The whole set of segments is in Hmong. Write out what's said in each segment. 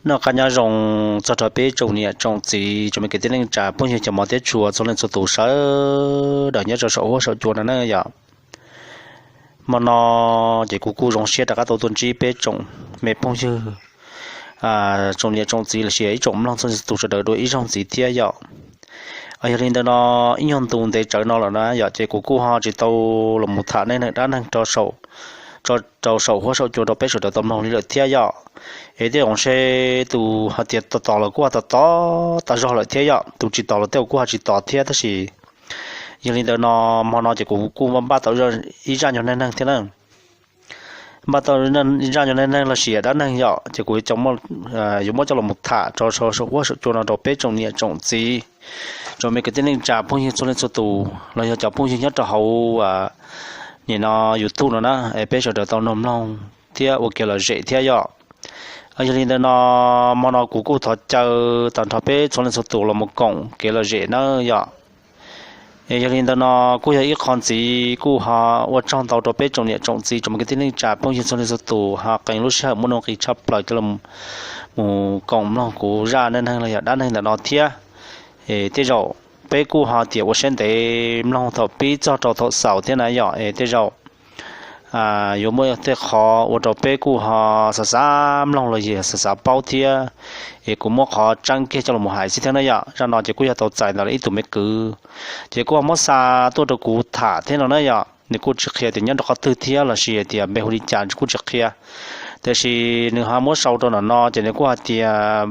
Noj qab nyob zoo txog rau peb tsoom niam tsoom txiv, tsoom me kwv tij neej tsa phooj ywg cov mov thiab tshua txhua leej txhua tus sawv daws nyob rau saum huab saum cua no na yom. Hmo no ces kuv kuj zoo siab rov qab tau tuaj ntsib peb tsoom me phooj ywg, tsoom niam tsoom txiv los sis ib tsoom mloog txhua leej txhua tus sawv daws dua ib zaug ntxiv thiab yom. Yog li ntawd no, ib nyuag ntu ntev tsawv no lawm na yom, ces kuv kuj ho tsis tau los mus tham neej neeg dab neeg rau saum huab saum cua rau peb sawv daws tau mloog li lawm thiab yom. Es tej zaum ntshe tus hais tias tos tos los kuj ho tos tos tas zog lawm thiab yom, tus tsis tos los tej zaum kuj ho tsis tos thiab, tab sis yog li ntawd no, hmo no ces kuv kuj npaj tau ib zaj nyuag neej neeg thiab na. Npaj tau zaj nyuag neej neeg los sis dab neeg yom, ces kuv yuav muab coj los mus tham rau saum huab saum cua no rau peb tsoom niam tsoom txiv, tsoom me kwv tij neej tsa phooj ywg txhua leej txhua tus los yog cov phooj ywg nyob rau hauv nim no YouTube no na, es peb sawv daws tau mloog mloog thiab ua kev lom zem thiab yom. Yog li ntawd no, hmo no kuv kuj thov caw tag nrho peb txhua leej txhua tus los mus koom kev lom zem na yom. Yog li ntawd no, kuj yog ib qho ntxiv kuj ho ua tsaug ntau rau peb tsoom niam tsoom txiv tsoom me kwv tij neej tsa phooj ywg txhua leej txhua tus ho qee lub sij hawm muaj nuj nqis tshaj plaws coj los mus koom mloog kuv zaj neej neeg los yog dab neeg ntawm no thiab. Tej zaum peb kuj ho tias ua siab ntev mloog thaum pib txog rau thaum xaus thiab na yom, es tej zaum yuav muaj tej qho ua rau peb kuj ho xav xav mloog los yog xav xav paub thiab. Es kuv muab qhov tseeb kiag coj los mus hais xwb thiab na yom. Zaj no ces kuj yog tau txais ntawm ib tug me kwv, ces kuj ho muab xa tuaj rau kuv tham thiab no na yom. Nws kuj tsis qhia tias nyob rau qhov twg thiab los sis hais tias npe hu li cas kuj tsis qhia, tiam sis nws ho muab sau rau ntawm no ces nws kuj hais tias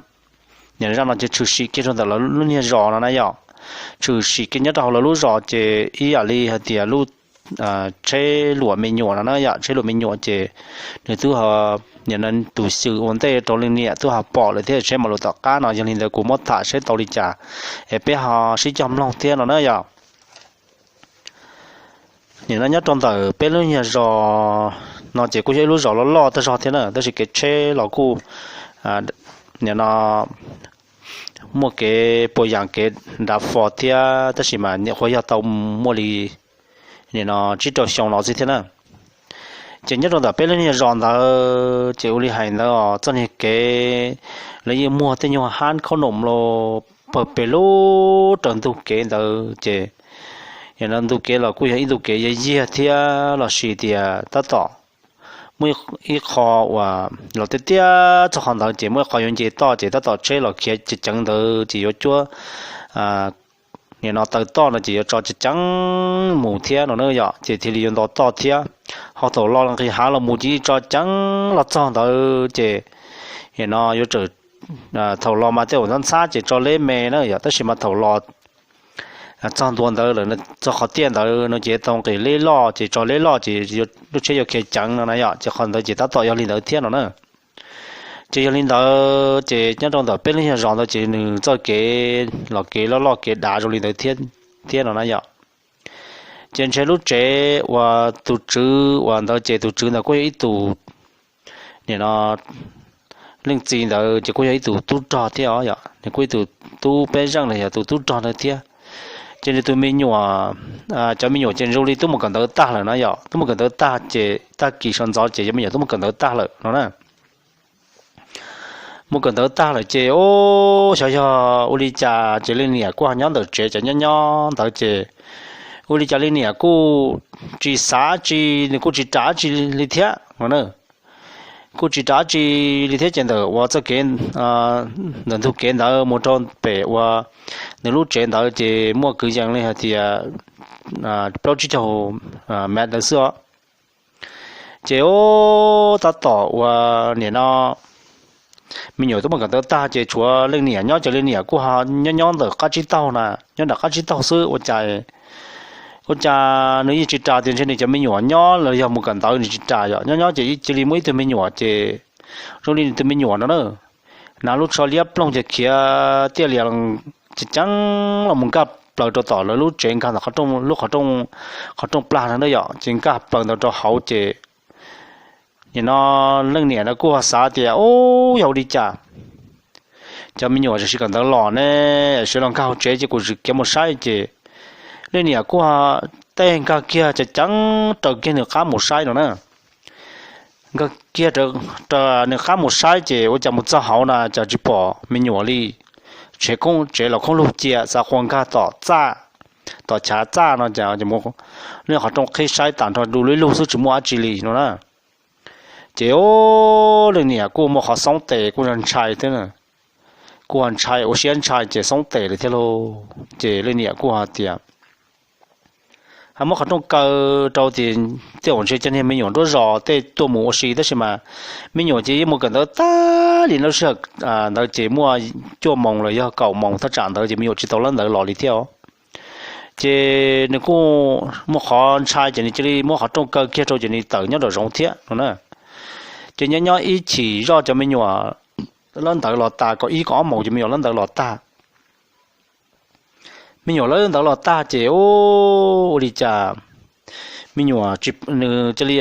nim zaj no ces tshwm sim kiag rau ntawm lawv lub niag zos no na yom. Tshwm sim kiag nyob rau hauv lawv lub zos ces ib yam li hais tias lub tsheb luam me nyuam no na yom, tsheb luam me nyuam ces nws twb ho, nim no tus xyw ua ntej rau leej niam twb ho pom lawm thiab, tsheb mam lug tom qab no. Yog li ntawd kuv muab tham seb tau li cas es peb ho sib cog mloog thiab no na yom. Nim no nyob rau ntawm peb lub nyuag zos no ces kuj yog ib lub zos loj loj tag zog thiab na, tab sis kev tsheb los kuj, nim no muaj kev puas yas kev dav fo thiab, tab sis mas nyuam qhuav yog tau muaj li nim no tsib rau xyoo no xwb thiab na. Ces nyob rau ntawm peb lub nyuag zos ntawd ces ua li hais ntawd os, txoj niag kev lawv yeej muag tej nyuag hab khaub noom los pawg pes lug raws ntug kev ntawd ces, nim no ntug kev los kuj yog ib ntug kev yog yiag thiab los sis tias tab tom muaj ib qho uas los tiaj tiaj txog qhov ntawd ces muaj ib qho yuav nce toj ces tab tom tsheb los khiav ceev ceev ntawd ces yuav cuab nim no taw toj no ces yuav tso ceev ceev mus thiab no na yom, ces thiaj li yuav nto toj thiab. Ho thaum los nqis hav los mus ces yeej tso ceev los txog ntawd ces nim no yuav tsawm, thaum los mas tej zaum ntxhab ntxhab ces tso leb me na yom, tab sis mas thaum los txog ntua ntawd lawm, txog qhov tiaj ntawd no ces tau nqis leb loj ces tso leb loj ces lub tsheb yuav khiav ceev no na yom, ces qhov ntawd ces tab tom yog li ntawd thiab no na. Ces yog li ntawd ces nyob rau ntawm peb lub nyuag zos ntawd ces nws txoj kev los kev loj loj kev dav zoo li ntawd thiab no na yom. Ces ntshe lub tsev uas tus tswv uas ntawd ces tus tswv ntawd kuj yog ib tug, nim no leej txiv ntawd ces kuj yog ib tug tub rog thiab os yom, nws kuj ib tug tub peb zeej los yog tus tub rog ntawd thiab. Ces nws tus me nyuam, cov me nyuam ces zoo li twb mus kawm ntawv tag lawm no yom, twb mus kawm ntawv tag ces tag kis sawv ntxov ces cov me nyuam twb mus kawm ntawv tag lawm no na. Mus kawm ntawv tag lawm ces ub xyov yog ua li cas ces leej niam kuj ho nyob ntawm tsev ces nyob nyob ntawd ces ua li cas leej niam kuj tsis xav tsi, nws kuj tsis ras tsi li thiab no na. Kuj tsis ras tsi li thiab ces ntawm uas txoj kev, ntawm ntug kev ntawd mus rau pem uas nws lub tsev ntawd ces muaj kwv yees li hais tias plaub tsib caug mev ntawd xwb os. Ces ub tab tom uas nim no me nyuam twb mus kawm ntawv tag ces tshuav leej niam nyob, ces leej niam kuj ho nyob nyob ntawm qab tsib taug na, nyob nram qab tsib taug xwb ua cas, ua cas nws yeej tsis ras tias ntshe nws cov me nyuam nyob los yog mus kawm ntawv nws tsis ras yom. Nyob nyob ces cia li muaj ib tug me nyuam ces zoo li nws tus me nyuam no na, hnav lub tsho liab ploog ces khiav tiaj lias ceev ceev los mus nkag plaws rau tom lawv lub tsev, nkag ntawm lub qhov rooj, qhov rooj plag no na yom, ces nkag plaws ntawd rau hauv ces nim no leej niam no kuj ho xav tias ub yog ua li cas cov me nyuam tam sim kawm ntawv los ne, sawv los nkag hauv tsev ces kuv tsis khiav mus saib ces leej niam kuj ho tej nkag kiag ceev ceev raws kiag nws qab mus saib no na. nkag kiag rau, nws qab mus saib ces ua cas mus txog hauv na cas tsis pom me nyuam li. Tsev koob tsev los khoob lug cia, xav qua nkag tom txaj, tom chav txaj no cas, qhov rooj qhib saib tas nrho du lub ib lub xwb tsis muaj dab tsi li no na. Ces leej niam kuj muaj qhov xoob tes kuj ntshai thiab, kuj ntshai ua siab ntshai ces xoob tes lawm thiab lauj. Ces leej niam kuj hais tias, hais muab qhov rooj kaw rau tias tej zaum ntshe cov niag me nyuam nruab zos tej tuaj mus ua si tab sis mas me nyuam ces yeej mus kawm ntawv tag li lub sij hawm ntawd ces muaj cuaj moos los yog kaum moos thaj tsam ntawd ces me nyuam tsis tau lab ntawv los li thiab. Ces nws kuj muaj qhov ntshai ces nws cia li muab qhov rooj kaw kiag rau ces nws tawm nyob nraum zoov thiab no na. Ces nyob nyob ib chim zoj cov me nyuam lab ntawv los tas, kaum ib kaum ob moos ces me nyuam lab ntawv los tag. Me nyuam lab ntawv los tag ces ua li cas me nyuam nws cia li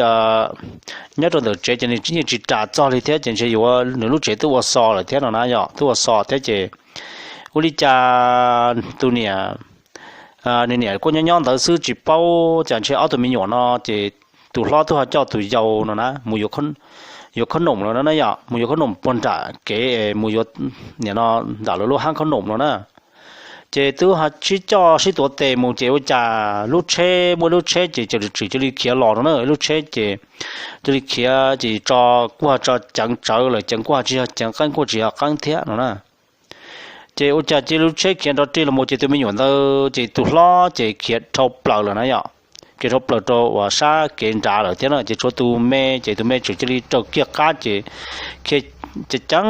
nyob rau ntawm tsev ces nws yeej tsis ras txog li thiab ces ntshe yuav nws lub tsev twb ua xo lawm thiab no na yom, twb ua xo thiab ces ua li cas tus niam, nws niam kuj nyob nyob ntawd xwb tsis paub cas ntshe ob tug me nyuam no ces tus hlob twb ho coj tus yau no na mus yuav khob noom lawm no na yom, mus yuav khob noom puag nram kev es mus yuav, nim no nram lawv lub hab khob noom no na. Ces twb ho sib coj sib tuav tes mus ces ua cas lub tsheb, muaj lub tsheb ces tseem tswm cia li khiav los no na, lub tsheb ces cia li khiav ces tso, kuj ho tso ceev tsawv lawm, ceev kuj ho tsis yog ceev, qeeb kuj tsis yog qeeb thiab no na. Ces ua cas cia lub tsheb khiav nrov ri los mus ces tus me nyuam ntawd ces tus hlob ces khiav dhau plaws lawm na yom, khiav dhau plaws rau uas sab kev nrad lawm thiab na, ces tshuav tus me ces tus me tseem cia li raws kiag qab ces khiav ceev ceev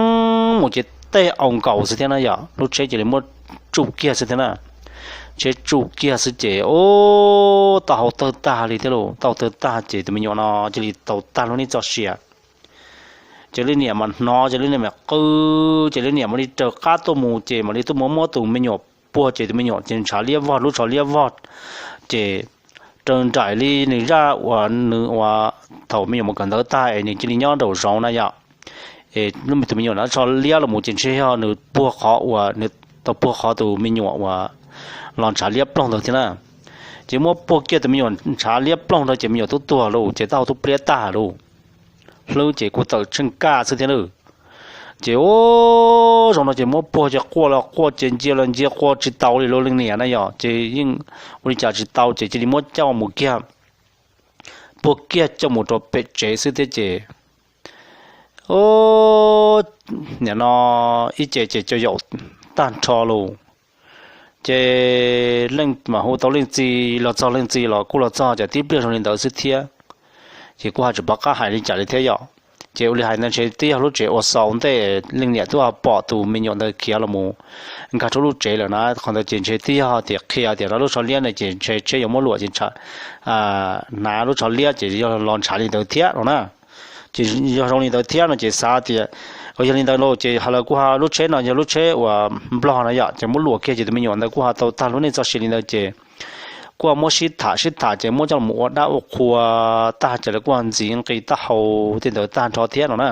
mus ces tej au nkaus xwb thiab na yom, lub tsheb cia li muab tsuj kiag xwb thiab na. Tsheb tsuj kiag xwb ces ub, tau hau tawg tag li thiab lauj, tau hau tawg tag ces tus me nyuam no cia li tau tag lub neej txoj sia. Ces lub niam mas hnov ces lub niam mas qw, ces lub niam mam li raws qab tuaj mus ces mam li tuaj mus muab tus me nyuam puag ces tus me nyuam ces ntshav liab vog, lub tsho liab vog ces raws nraim li nws zaj uas nws ua thaum me nyuam mus kawm ntawv tag es nws cia li nyob nraum zoov na yom. Es lub tus me nyuam no tsho liab los mus ces ntshe yog nws puag qhov uas nws tau puag qhov tus me nyuam uas los ntshav liab ploog ntawd thiab na. Ces muab puag kiag tus me nyuam ntshav liab ploog ntawd ces me nyuam twb tuag lauj, ces tau tub pliab tag lauj, hlwb ces kuj tawm tsheej kaj xwb thiab lauj. Ces ub, zoo no ces muab puag ces quaj los quaj ces ntsia los ntsia quaj tsis tau li lauj, leej niam na yom, ces yeej ua li cas tsis tau ces cia li muab coj mus kiag, puag kiag coj mus rau pem tsev xwb thiab ces ub, nim no ib ce ces cov yaum tag nrho lauj. Ces leej mam hu tau leej txiv los txog, leej txiv los kuj los txog ces tib pliag zoo li ntawd xwb thiab. Ces kuj ho tsis pom qab hais li cas li thiab yom. Ces ua li hais ntawd ntshe twb yog lub tsev ua xaus ntej, leej niam twb ho pom tus me nyuam ntawd khiav los mus nkag rau lub tsev lawm na, qhov ntawd ces ntshe twb yog tias qhia tias no lub tsho liab na ces ntshe tsheb yuav muab luam ces hnav lub tsho liab ces yog los ntshav li ntawd thiab no na. Ces yog zoo li ntawd thiab no ces xav tias, yog li ntawd lauj ces ho lawv kuj ho lub tsheb no yog lub tsheb uas nplog na yom, ces muab luam kiag ces tus me nyuam ntawd kuj ho tau tag lub neej txoj sia li ntawd ces kuj muab sib tham sib tham ces muab coj los ua dab ua qhua tag ces lawv kuj ntxiv nqi taub hau tej ntawd tag nrho thiab no na.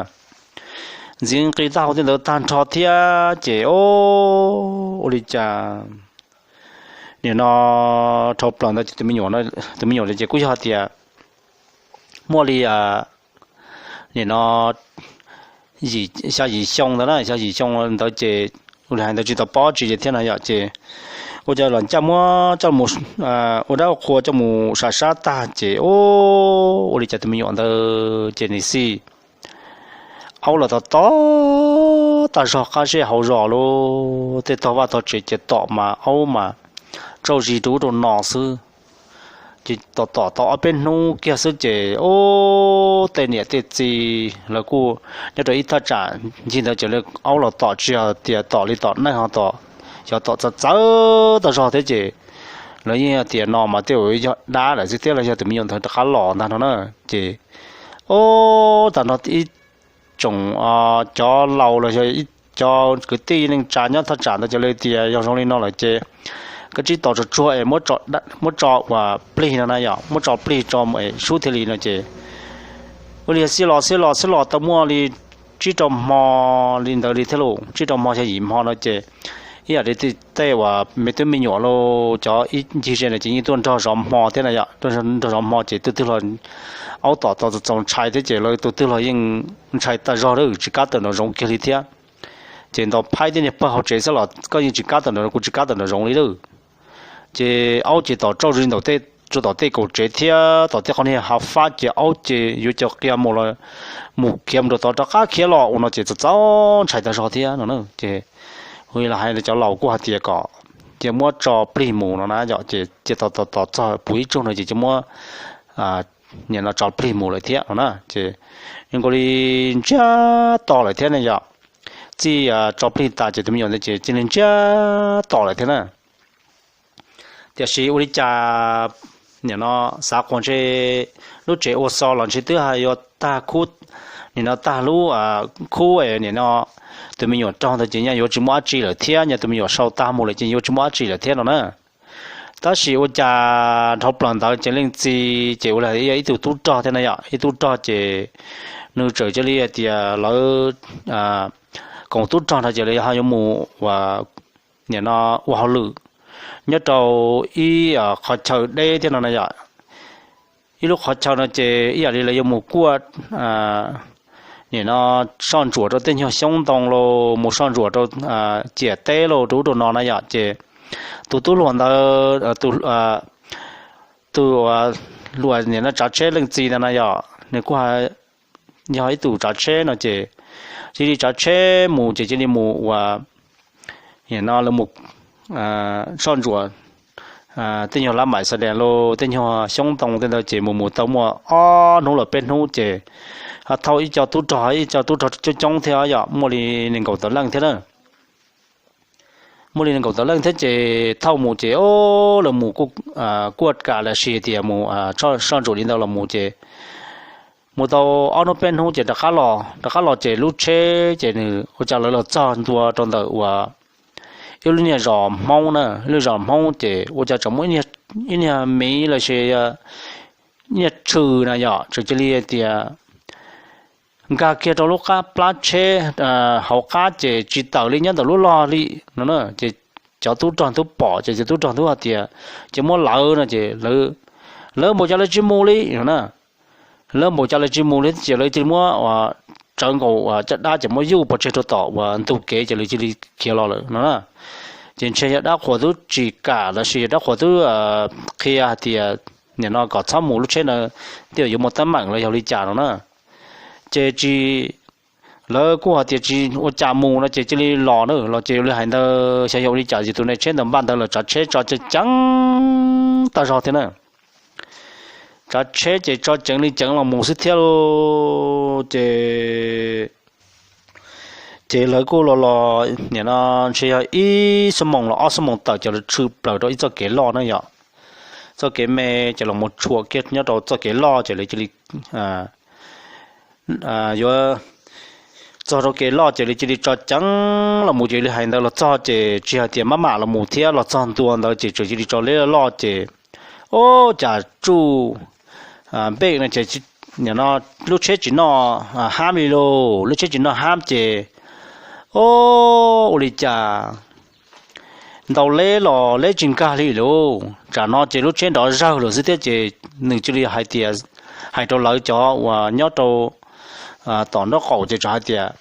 Ntxiv nqi taub hau tej ntawd tag nrho thiab ces ua li cas nim no dhau plaws ntawd ces tus me nyuam, tus me nyuam ces kuj yog tias muaj li nim no xya yim xyoo ntawd na, xya yim xyoo ntawd ces ua li hais ntawd tsis tau paub tsis ze thiab no yom, ces ua cas los ncaj muab coj mus ua dab ua qhua coj mus sam sab tag ces ua li cas tus me nyuam ntawd ces nws xij aub los tom tom tag zog qab zej hauv zos lauj, tej tog vaj tog tsev ces tom mas aub mas tsauj zis rau ub rau no xwb. Ces tom tom tau ob peb hnub kiag xwb ces ub, tej niam tej txiv lawv kuj nyob rau ib thaj tsam ncig ntawd ces lawv aub los tom tsis yog tias tom li tom neeg ho tom, xyov tom txawv txawv tag zog thiab ces lawv yeej tias no mas tej zaum yog dab lawm xwb thiab los yog tus me nyuam ntawd rov qab los ntag no na. Ces ub, tag no ib tsoom cov laus los yog ib cov kwv tij neej tsa nyob thaj tsam ntawd ces lawv tias yog zoo li no lawm ces koj tsib tos tsuag tsuag es muab tso uas plig no na yom, muab tso plig tso sub thiaj li no ces ua li xiab los xiab los xiab los tau muaj li tsib rau hmo li ntawd li thiab lauj, tsib rau hmo xya yim hmo no ces ib yam li tej uas me tub me nyuam los cov ib ncig ze no ces yeej tuaj nrog zov hmo thiab na yom, tuaj nrog zov hmo ces tus twg los aub tom tau txaus ntshai thiab ces lawv tus twg los yeej ntshai tag zog lawm, tsis kam tawm nraum zoov kiag li thiab. Ces ntaus phaib thiab niag pawg hauv tsev xwb los koj yeej tsis kam tawm nraum, kuv tsis kam tawm nraum zoov li lawm. Ces aub ces tom tsauj zis ntawm tej, tsuas tom tej kaum tsev thiab tom tej qhov niag hav fab ces aub ces yuav cov qia mus los mus khiav mus rau tod rov qab khiav los ua no ces txaus txaus ntshai tag zog thiab no na. Ces hu los hais cov laus kuj hais tias kom cia muab tso plig mus no na yom, ces cia tos tos tos txog puv ib tsug no ces cia muab nim no tso plig mus lawm thiab no na. Ces nkaus li ntsiag to lawm thiab ne yom, txij tso plig tas ces tus me nyuam ntawd ces cia li ntsiag to lawm thiab na. Tiam sis ua li cas nim no xav quas ntshe lub tsev ua xo los ntshe twb hais yuav tag khub, nim no tag lub khub nim no tus me nyuam raug ntawd ces nyaj yuav tsis muaj dab tsi lawm thiab, nyaj tus me nyuam sau tag mus lawm ces yuav tsis muaj dab tsi lawm thiab no na. Tab sis ua cas dhau plaws ntawd ces leej txiv ces ua li yog ib tug tub rog thiab na yom, ib tug tub rog ces nws txawm cia li hais tias lawv koom tub rog no ces lawv ho yuav mus ua, nim no ua hauj lwm nyob rau ib qhov chaw deb thiab no na yom. Ib lub qhov chaw no ces ib yam li lawv yuav mus kuaj nim no soj ntsuam rau tej nyuag xyoob ntoo los mus soj ntsuam rau ciam teb los rau ub rau no na yom. Ces tus tub hluas ntawd, tus hluas nim no tsav tsheb leej txiv ntawd na yom, nws kuj yog ib tus tsav tsheb no ces cia li tsav tsheb mus ces cia li mus ua, nim no lawv mus soj ntsuam tej nyuag lab maim xa dees los tej nyuag xyoob ntoo tej ntawd ces mus mus tau muaj ob hnub los peb hnub ces ho thauj ib co tub rog, ib co tub rog coob coob thiab yom, muaj li nees nkaum tawm leej thiab na. Muaj li nees nkaum tawm leej thiab ces thauj mus ces o, lawv mus kuaj kam los sis tias mus soj ntsuam li ntawd los mus ces mus tau ob hnub peb hnub ces rov qab los, rov qab los ces lub tsheb ces nws ua cas lawv los txog ntua rau ntawm uas ib lub niag zos Hmoob na, ib lub zos Hmoob ces ua cas tseem muaj ib niag miv los sis niag tshwm na yom, tseem cia li tias nkag kiag rau lub qab plab tsheb hauv qab ces tsis tawm li nyob ntawm lub log li no na. Ces cov tub rog ntawd pom ces cov tub rog ntawd hais tias ces muab lawv no ces lawv npaum cas lawv tsis mus li no na. Lawv npaum cas lawv tsis mus li ces lawv cia li muab tsawv nkaus caj dab ces muab yuj pov tseg rau tom uas ntug kev ces lawv cia li khiav los lawm no na. Ces ntshe yog dab qhuas twb tsis kam los sis yog dab qhuas twb qhia hais tias nim no kom txhob mus lub tsheb ntawd, tej zaum yuav muaj teeb meem los yog li cas no na. Ces tsis, lawv kuj hais tias tsis ua cas mus no ces cia li los na, los ces ua li hais ntawd xyov yog ua li cas ces tus neeg tsheb ntawd npaj ntawd lawv tsav tsheb tso ceev ceev tag zog thiab na. Tsav tsheb ces tso ceev li ceev los mus xwb thiab lauj. Ces ces lawv kuj los los nim no ntshe yog ib xuab moos los ob xuab moos tawm ces lawv tshwm plaws rau ib txoj kev loj na yom. Txoj kev me ces los mus tshuam kiag nyob rau txoj kev loj ces lawv cia li yuav txog rau kev loj ces lawv cia li tso ceev los mus ces li hais ntawd los txog ces tsis hais tias maj mam los mus thiab los txog ntua ntawd ces tseem cia li tso leb loj ces ub cas tsuj npej no ces nim no lub tsheb tsis noj hab li lauj, lub tsheb tsis noj hab ces ub ua li cas ntaus leb los leb tsis nkag li lauj. Tsam no ces lub tsheb nrov zawg lawm xwb thiab ces nws cia li hais tias, hais rau lawv cov uas nyob rau tom nraub qaum ces txawm hais tias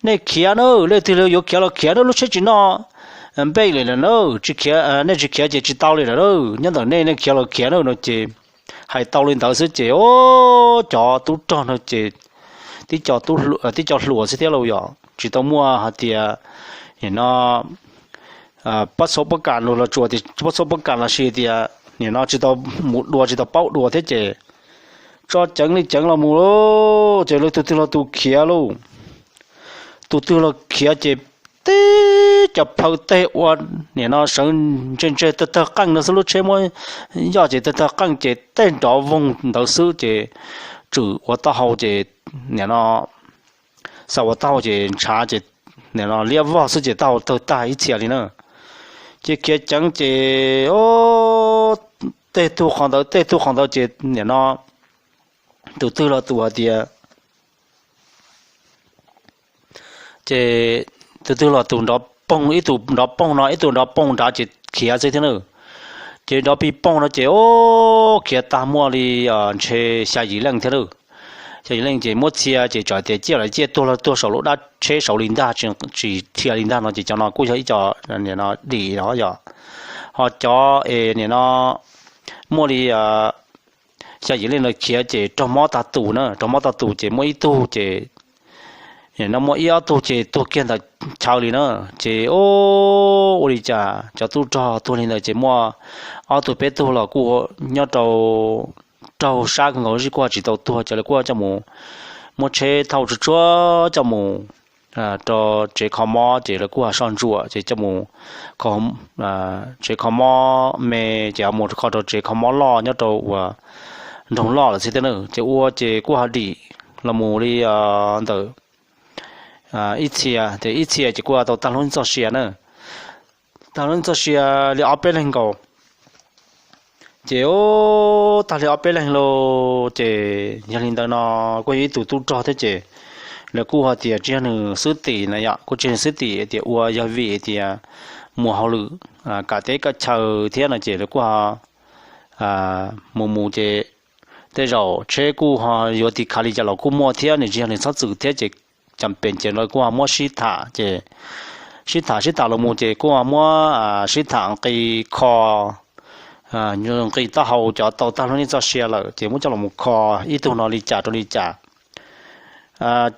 nej khiav na, leej twg yuav khiav los khiav na, lub tsheb tsis noj npej li lawm na, tsis khiav, nej tsis khiav ces tsis tau li lawm na, nyob ntawm nej, nej khiav los khiav na no ces hais tau li ntawd xwb ces ub cov tub rog no ces tib co hluas xwb thiab lauj yom, tsis tau muaj hais tias nim no pab txhua pab kam los tsuas tias pab txhua pab kam los sis tias nim no tsis tau mus dua tsis tau paub dua thiab ces tso ceev li ceev los mus lauj, ces lawv tus twg los tus khiav lauj. Tus twg los khiav ces tib co plhaw teg ua nim no sawv ntseg ntseg tawg tawg qeej no xwb, lub tsheb muab yoj ces tawg tawg qeej ces tej nrov voog ntawd xwb ces tsuas ua taub hau ces nim no xav ua taub hau ces ntshav ces nim no liab vog xwb ces taub hau tawg tag ib txhia li na. Ces khiav ceev ces tej tug qhov ntawd tej tug qhov ntawd ces nim no tus twg los tus hais tias ces tus twg los tus nrov poog, ib tug nrov poog no ib tug nrov poog nrad ces khiav xwb thiab na. Ces nrov pig poog no ces o, khiav tag muaj li ntshe xya yim leej thiab na. Xya yim leej ces muab txhia ces tsam tias ciaj los ciaj tuag los tuag saum lub dab tsheb saud li ntag, tsis dhia li ntag no ces cov no kuj yog ib co nim no dim no yom. Ho cov es nim no muaj li xya yim leej no khiav ces raug mob tag tus na, raug mob tag tus ces muaj ib tug ces no muaj ib ob tug ces tuag kiag ntawm chaw li na. Ces o, ua li cas cov tub rog tuag li ntawd ces muaj ob tug peb tug los kuj nyob rau raug sab kawg nkaus, kuj tsis tau tuag ces lawv kuj coj mus muab tsheb thauj tsuag tsuag coj mus rau tsev kho mob ces lawv kuj soj ntsuam ces coj mus tsev kho mob me ces mus kho rau tsev kho mob loj nyob rau uas nroog loj lawm xwb thiab na. Ces ua ces kuj ho dim los mus li ntawm ib txhia, ces ib txhia ces kuj tau tag lub txoj sia na. Tag lub txoj sia li ob peb leeg nkaus. Ces tag li ob peb leeg lauj, ces yog li ntawd no kuj yog ib tug tub rog thiab ces lawv kuj ho tias tsis yog nws xwb tim na yom, kuj tsis yog nws xwb tim tias ua, yog vim tias mus hauj lwm kam teb kam chaw thiab no ces lawv kuj mus mus ces tej zaum tsheb kuj ho yuav tiv khav li cas los kuj muaj thiab, nws tsis yog nws txhob txwm thiab ces cas pem ces lawv kuj ho muab sib tham ces sib tham sib tham los mus ces kuj ho muab sib tham nqi kho, nqi taub hau cov tau tag lub neej txoj sia lawm ces muab coj los mus kho ib tug no li cas rau li cas.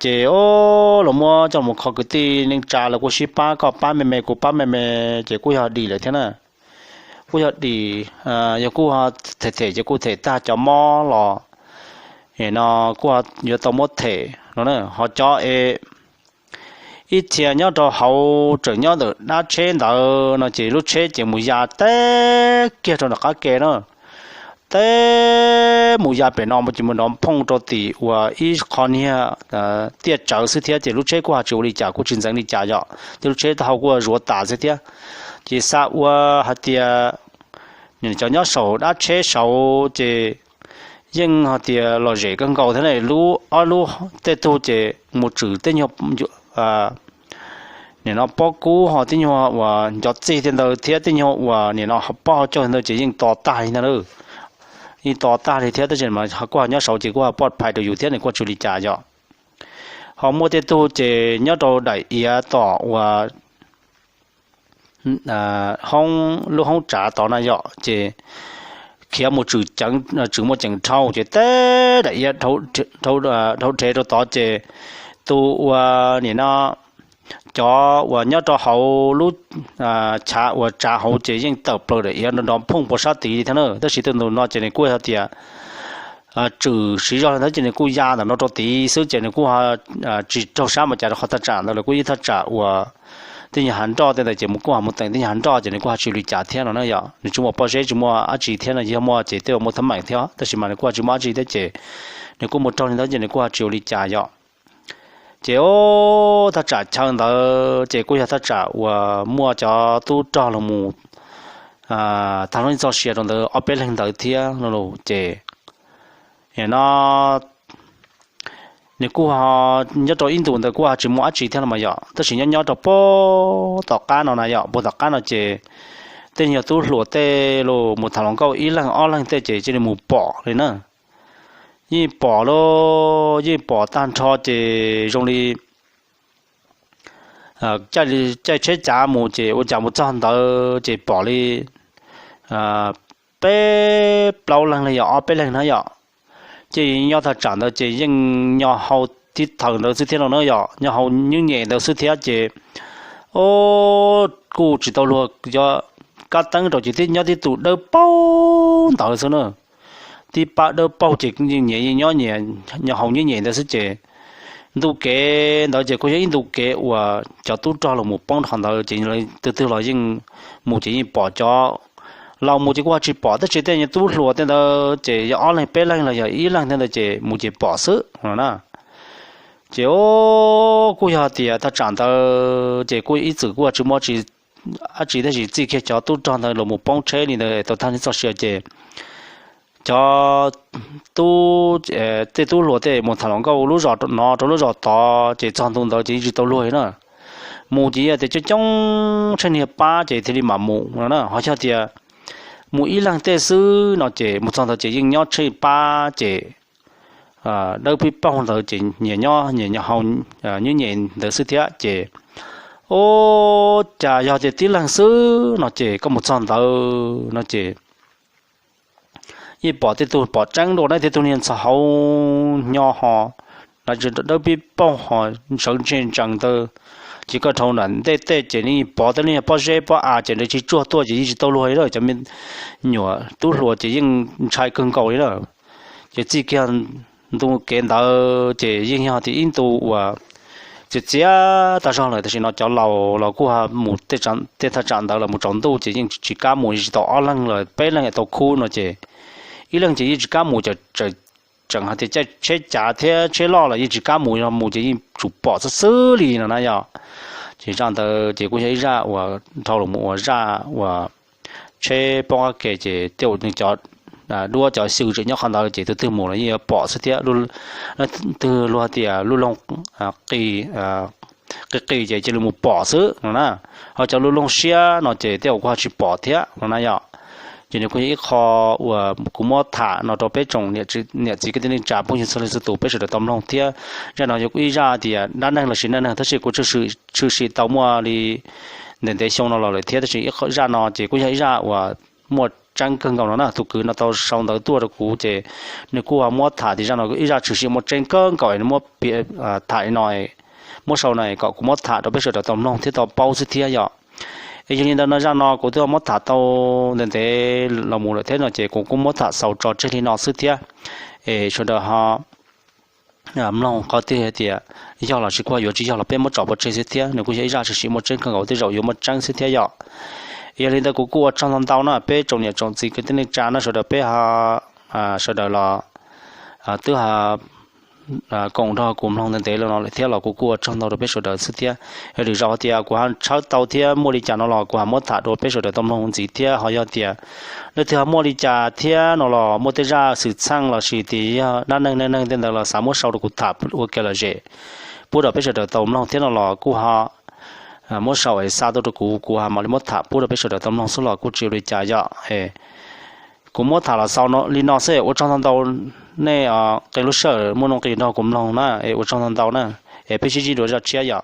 Ces o, los muab coj los mus kho kwv tij neej tsa los kuj sib pab, koj pab me me kuv pab me me, ces kuj yog dim lawm thiab na. Kuj yog dim, yog kuj them them ces kuj them tag cov mob los no kuj yuav tau muab them no na. Ho cov es ib txhia nyob rau hauv tseem nyob ntawm dab tsheb ntawd no ces lub tsheb ces mus ya teb kiag rau nram qab ke na. Teb mus ya pem no ces mus nrov phooj rau tim uas ib qho niag tiaj tsawv xwb thiab ces lub tsheb kuj ho tsis ua li cas, kuj tsis ntxeev li cas yom, thiab lub tsheb taub hau kuj zuav tas xwb thiab. Ces xav ua hais tias cov nyob saum dab tsheb saud ces yeej hais tias lom zem kawg nkaus thiab ne, lub ob lub tej tug ces mus tshwm tej nyuag nim no pob kub ho tej nyuag uas ncov txig tej ntawd thiab tej nyuag uas nim no pob hauv caug ntawd ces yeej to tag li ntag na. Yeej to tag li thiab tab sis kuj ho nyob saud ces kuj ho poj phais rau yus thiab nws kuj tsis ua li cas yom. Ho muaj tej tug ces nyob rau daim iav tom uas lub hoob tsav tod na yom, ces khiav mus tshwm ceev, tshwm muaj ceev dhau ces teb daim iav dhau rhev rau tod ces tus uas nim no cov uas nyob rau hauv lub chav uas tsav hauv ces yeej tawm plaws daim iav nrov phooj puag sab tid li thiab na. Tab sis tus ntawm no ces nws kuj hais tias tshwm siv zog li ntawd ces nws kuj ya ntawm no rau tid xwb ces nws kuj tsis raug sab npaum cas rau qhov thaj tsam ntawd lawv kuj ib thaj tsam uas tej nyuag hav nroj tej ntawd ces mus kuj ho mus teem tej nyuag hav nroj ces nws kuj ho tsis ua li cas thiab no na yom. Nws tsis muaj pob zeb tsis muaj dab tsi thiab no, yog muaj ces tej uas muaj thab meem thiab tab sis mas nws kuj ho tsis muaj dab tsi thiab ces nws kuj mus raug li ntawd ces nws kuj ho tsis ua li cas yom. Ces o, thaj tsam chaw ntawd ces kuj yog thaj tsam uas muaj cov tub rog los mus tag lub neej txoj sia rau ntawd ob peb leeg ntawd thiab no ces no nws kuj ho nyob rau ib ntus ntawd kuj ho tsis muaj dab tsi thiab no mas yom, tab sis nyob nyob rau puag tom qab no na yom, puag tom qab no ces tej nyuag tub hluas tej los mus tham hluas nkauj ib leeg ob leeg tej ces cia li mus pom li na. Yeej pom lauj, yeej pom tag nrho ces zoo li caij tsheb cav mus ces ua cas mus txog ntawd ces pom li peb plaub leeg los yog ob peb leeg na yom. Ces nyob thaj tsam ntawd ces yeej nyo hau tib thaum ntawd xwb thiab no na yom, nyo hau nyuj nyem ntawd xwb thiab ces o, kuj tsis tau luag cov kab teeb rau ces tib nyob tib tug dawb paug ntawd xwb na. Tib pab dawb paug ces yeej nyias yeej nyob nyias nyo hau nyuj nyem ntawd xwb ces ntu kev ntawd ces kuj yog ib ntu kev uas cov tub rog los mus poob rau qhov ntawd ces lawv tus twg los yeej mus ces yeej pom cov laus mus ces kuj ho tsis pom, tab sis tej tub hluas tej ntawd ces yog ob leeg peb leeg los yog ib leeg thiab ntawd ces mus ces pom xwb no na. Ces o, kuj yog tias thaj tsam ntawd ces kuj ib txwm kuj tsis muaj dab tsi tab sis txij kiag cov tub rog ntawd los mus poob tsheb li ntawd tau tag lub neej txoj sia ces cov tub, tej tub hluas tej mus tham hluas nkauj lub zos no rau lub zos tod ces txog ntu ntawd ces yeej tsis tau luag li na. mus ces yog tias coob coob tsheej niag pab ces thiaj li mam mus no na. Ho yog tias mus ib leeg tej xwb no ces mus txog ntawd ces yeej nyob tsheej pab ces dawb pib paug ntawd ces nyias nyob nyias nyo hau nyuj nyem ntawd xwb thiab ces, ua cas yog tias tib leeg xwb no ces koj mus txog ntawd no ces yeej pom tej tug pom tseeb dua na, tej tug niag ntxhov hauv nyo ho dawb pib paug ho ntseev ntse ntsees ntawd. Ces koj dhau nram ntej tej ces yeej pom tej niag pob zeb pob av ces nws tsis tsuag tuaj ces yeej tsis tau luag li lawm. Cov me nyuam tub hluas ces yeej ntshai kawg nkaus li lawm. Ces txij kiag ntu kev ntawd ces yeej yog tias ib ntu uas txias txias tag zog lawm, tam sim no cov laus los kuj mus tej thaj tsam ntawd los mus tsaus ntuj ces yeej tsis kam mus, tsis tau ob leeg los peb leeg tau khub no ces ib leeg ces yeej tsis kam mus, tseem hais tias caij tsheb cav thiab tsheb loj los yeej tsis kam mus, yog mus ces yeej tsum pom xwb xwb li no na yog. Ces zaj ntawd ces kuj yog ib zaj uas dhau los mus ua zaj uas tsheb poob qab ke ces tej uas nws cov duab cov xyw tseem nyob qhov ntawd ces tus twg mus los yeej yuav pom xwb thiab. Twg luag tias lub loog qis qis ces cia li mus pom xwb no na. Ho cov lub loog siab no ces tej uas kuj ho tsis pom thiab no na yog. Ces nws kuj yog ib qho uas kuv muab tham no rau peb tsoom niam txiv kwv tij neej tsa phooj ywg txhua leej txhua tus peb sawv daws tau mloog thiab. Zaj no yog kuj ib zaj tias dab neeg lossis neej neeg tab sis kuv tshwm sim tau muaj li ntev ntev xyoo no los lawm thiab, tab sis zaj no ces kuj yog ib zaj uas muaj tseeb kawg nkaus no na. Tus kwv no tau sau ntawv tuaj rau kuv ces nws kuj muab tham tias zaj no ib zaj tshwm sim muaj tseeb kawg nkaus es nws muab tham li no, muab sau no kom kuv muab tham rau peb sawv daws tau mloog thiab tau paub xwb thiab yom. Es yog li ntawd no zaj no kuv twb muab tham tau ntev ntev los mus lawm thiab no ces kuv kuj muab tham xaus tso tseg li no xwb thiab. Es sawv daws ho mloog qhov twg tias yog los sis kuj yuav tsis yog los peb muab tso pov tseg xwb thiab, nws kuj yog ib zaj tshwm sim muaj tseeb kawg nkaus, tej zaum yuav muaj tseeb xwb thiab yom. Yog li ntawd kuv kuj ua tsaug ntau ntau na peb tsoom niam tsoom txiv kwv tij neej tsa no sawv daws peb sawv daws los twb koom nrog kuv mloog ntev ntev los no lawm thiab los kuv kuj ua tsaug ntau rau peb sawv daws xwb thiab. Yog lwm zaus tias kuv ho tshawb tau thiab muaj li cas no los kuv ho muab tham rau peb sawv daws tau mloog ntxiv thiab. Ho yog tias leej twg ho muaj li cas thiab no los muaj tej zaj xwm txheej los sis tias yog dab neeg neej neeg tej ntawd los xav muab sau rau kuv tham ua ke lom zem pub rau peb sawv daws tau mloog thiab no los kuj ho muab sau es xa tuaj rau kuv, kuv ho mam li muab tham pub rau peb sawv daws tau mloog xwb los kuj tsis ua li cas yom. Kuv muab tham los xaus li no xwb, ua tsaug ntau ntau nej qee lub sij hawm muaj nuj nqis nrog kuv mloog na, es ua tsaug ntau ntau na, es peb sib ntsib dua zaj tshiab yom.